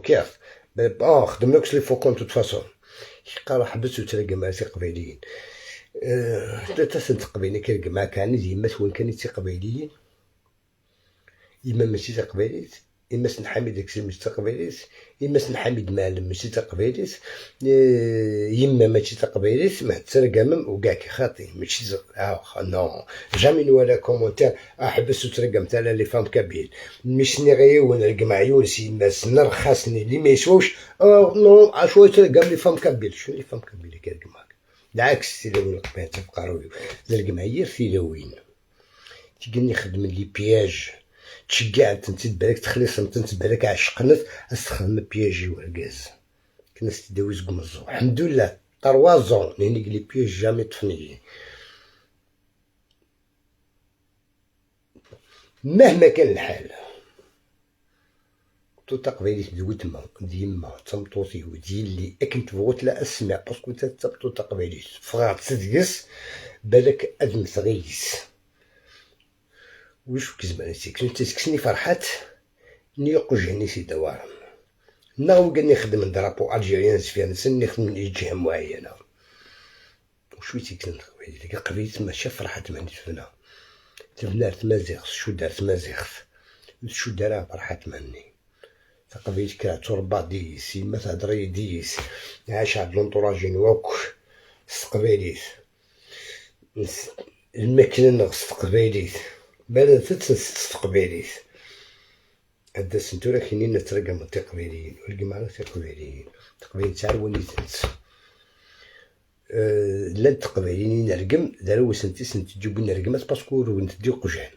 كيف bon خدمناكش les faux comptes toute façon قالوا حبس وترقم مع قبيليين ثلاثة قبيلين كيرقم معاك يعني يما وين كان قبيليين إما ماشي تقبيليت إما سن حميد داكشي ماشي تقبيليت إما سن حميد معلم ماشي تقبيليت يما ماشي تقبيليت ما ترقم وكاع كي خاطي ماشي non jamais نوالا commentaire حبس وترقم تاع les femmes kabyles مش نغي ونرقم عيون سي الناس نرخصني اللي ما يسواوش non عشو ترقم les femmes kabyles شنو les femmes kabyles كيرقم هاك العكس تيلاوين القبائل تبقى رويو ترقم عير تيلاوين تيقلني خدم les pièges تشجع انت بالك تخلص انت بالك عشقنت استخدم piège ورقاز كنا تداوي زكمزو الحمد لله 3 ans لاني les pièges jamais طفني مهما كان الحال تو تقبيليت دوتما ديما تمطوطي وديلي اكن تبغوت لا اسمع parce que تبطو تقبيليت فغات تدقس بالك ادم تغيس وش كزمان سيكسن تسكسني فرحات نيقجهني سي دوارم ناو قالني نخدم drapeau algérien سفيان سن نخدم من جهة معينة وشوي تيكسن ديك قبيلت ماشي فرحات ماني تفنا تفنا تمازيغ شو دار تمازيغ شو دار فرحات ماني تقبيلت كرا تربى ديس ما تهضري ديس عاش عند l'entourage نوك ستقبيليت الماكلة نغس تقبيليت بلد تستقبيليت هدا سنتورا كاينين نترقم التقبيليين ولكن تقبيليين تقبيلين تاع ونيتنت لا التقبيليين نرقم دارو سنتي سنتي تجيبو نرقمات parce que ونت دي قجان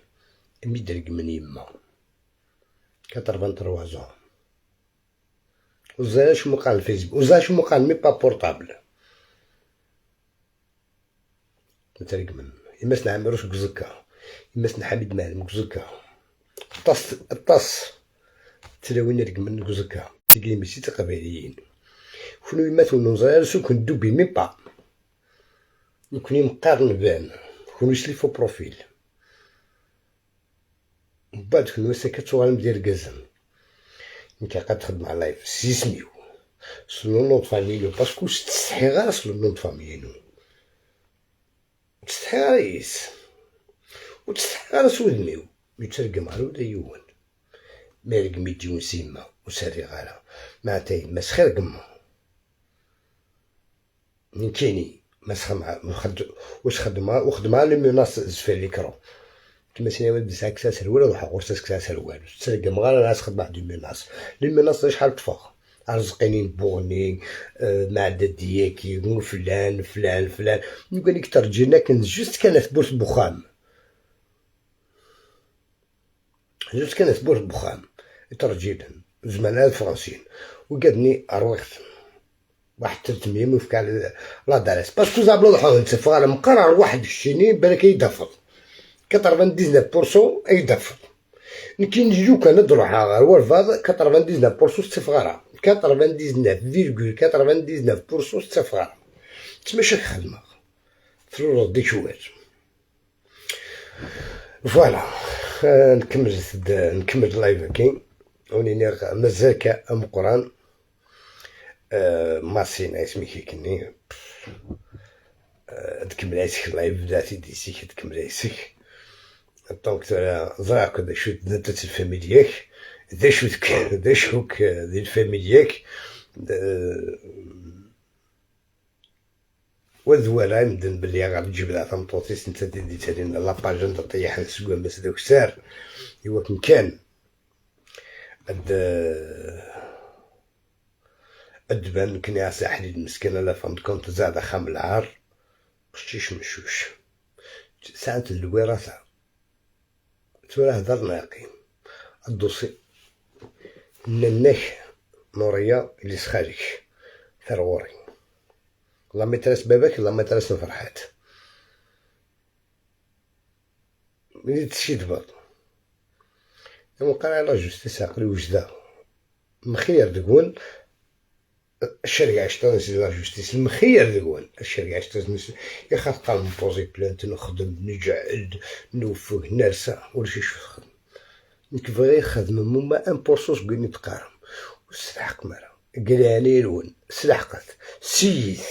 مي درقم من يما 83 ans وزاش مقال الفيسبوك وزاش مقال même pas portable نترقم إما سنعمروش كزكا إما سن حميد معلم كزكا الطاس الطاس تلاوين رقم من كزكا تيقلي ماشي تقبيليين كونو يما تونو زرار سو كون دوبي même pas نكوني مقارن بان كونو les faux profils من بعد كونو ساكت تغالم ديال كازن نتا قاد تخدم على live سيسميو سلو nom famille parce que تستحي غير سلو nom famille تستحي غير وتستحي غير سودميو يترقم على ولا يون ما يرقم يديون سيما وساري غالا ما تاي ما سخير قما من كيني ما سخمع واش خدمة وخدمة les menaces زفير l'écran كيما سينما بساك كسا ولا روح غورساس كسا سروال ترقم غير ناس خدمة des menaces les menaces شحال تفوق رزقيني بوغني مع دياكي فلان فلان فلان نقول لك ترجينا كان juste كانت بورس بخام juste كانت بورس بخام ترجينا زمان الفرنسيين وقادني ارويخت واحد 300 وفك على l'adresse parce que زابلو ضحو نتفق مقرر واحد الشيني بالك يدفض 99% يدفض كي نجيو كان نروح غير والفاض 99% استفغارة 99.99% استفغارة تمشي خدمة ترور ديك شوات voilà نكمل ال live كاين وني مازال كأم قران ماسينا اسمي كيكني تكمل عيسك ال live بداتي ديسيك تكمل عيسك donc زراك دا شو نتا الفامي ديالك دا شو دا شوك ديال الفامي ديالك وذوالا مدن بلي غادي تجيب لها تمطوطيس نتا دي تالين la page نتا طيح السكوان باس داك السار ايوا كن كان اد كني عسى حديد مسكينة لا فهمت كنت زاد خام العار قشيش مشوش ساعة الوراثة تورا هضرنا يقين ال dossier نناك نوريا اللي سخالك ثروري la maîtresse باباك la maîtresse فرحات ملي تشي دبر وقال على justice عقلي وجدة مخير تقول الشركة عشتها la justice المخير تقول الشركة عشتها يا خاطر قال نبوزي plainte نخدم نجعد نوفق نرسى ولا شي شو نخدم نكفغي خدمة مما 1% قلني تقارن وسلحق مرا قلاني الون سلحقت سيث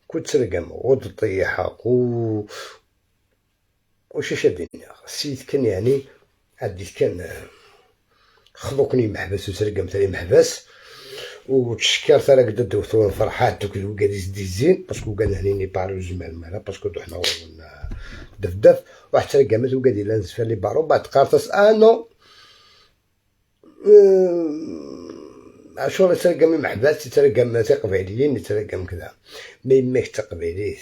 كنت ترقم وتطيحها وش شاديني السيد كان يعني عديت كان خذوكني محبس وترقم تاني محبس وتشكر ترى قد دوثون فرحات دوك قال ديزين parce que قال هنيني بارو زمان مالا parce que حنا دف دف واحد ترقمت وقال لي نزفر les barreaux بعد قارتس non عاشور ترقم محبس ترقم تقبيليين ترقم كذا ما يماك تقبيليت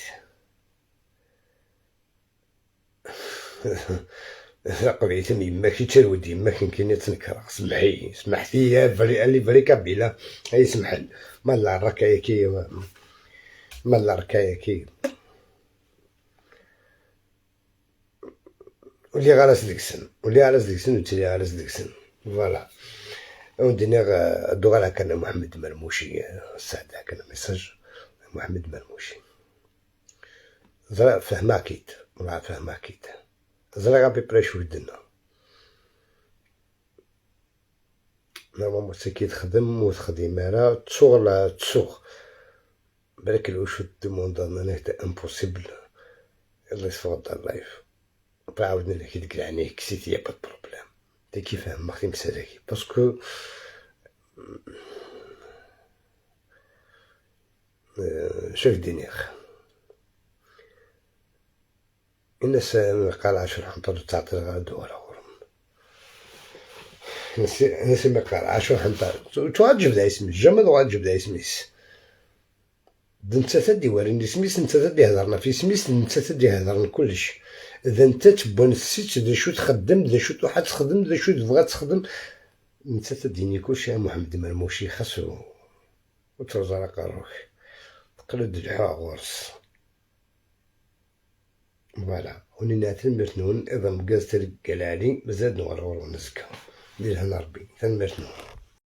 قبيلة يماك ترود يماك يمكن تنكر سمحي سمحتي يا vrai les vrais Kabyles اي سمحل ما لا الركاية كي ما لا الركاية كي واللي غارس ديكسن واللي غارس ديكسن وتلي غارس ديكسن voilà ونديني دوغالا كان محمد مرموشي السعد كان message محمد مرموشي زرا فهما كيت ولا فهما كيت زرا غابي بري شو دنا normalement سي كي تخدم وتخدم راه تسوغ لا تسوغ بالك لو شو demande انا impossible يلا يصفغ ال live عاودنا لك ديك العني كسيتي y a pas problème تا كيفهم ماختي مسالكي parce que شوف دينيخ الناس قال عشر حنطر تعطي غادو ولا غرم الناس ما قال عشر حنطر تو عجب اسمي jamais عجب اسميس انت تدي وريني سميس انت تدي هضرنا في سميس انت تدي هضرنا كلش اذا انت تبون السيت ذا شو تخدم ذا شو تروح تخدم ذا شو تبغى تخدم انت تديني كلشي يا محمد مرموشي خاصو وترزا قاروك تقلد الحوا غورس voilà ونينا تنمرت نون اذا مقاز ترقلالي مازال نغرغر ونزكا دير هنا ربي تنمرت نون.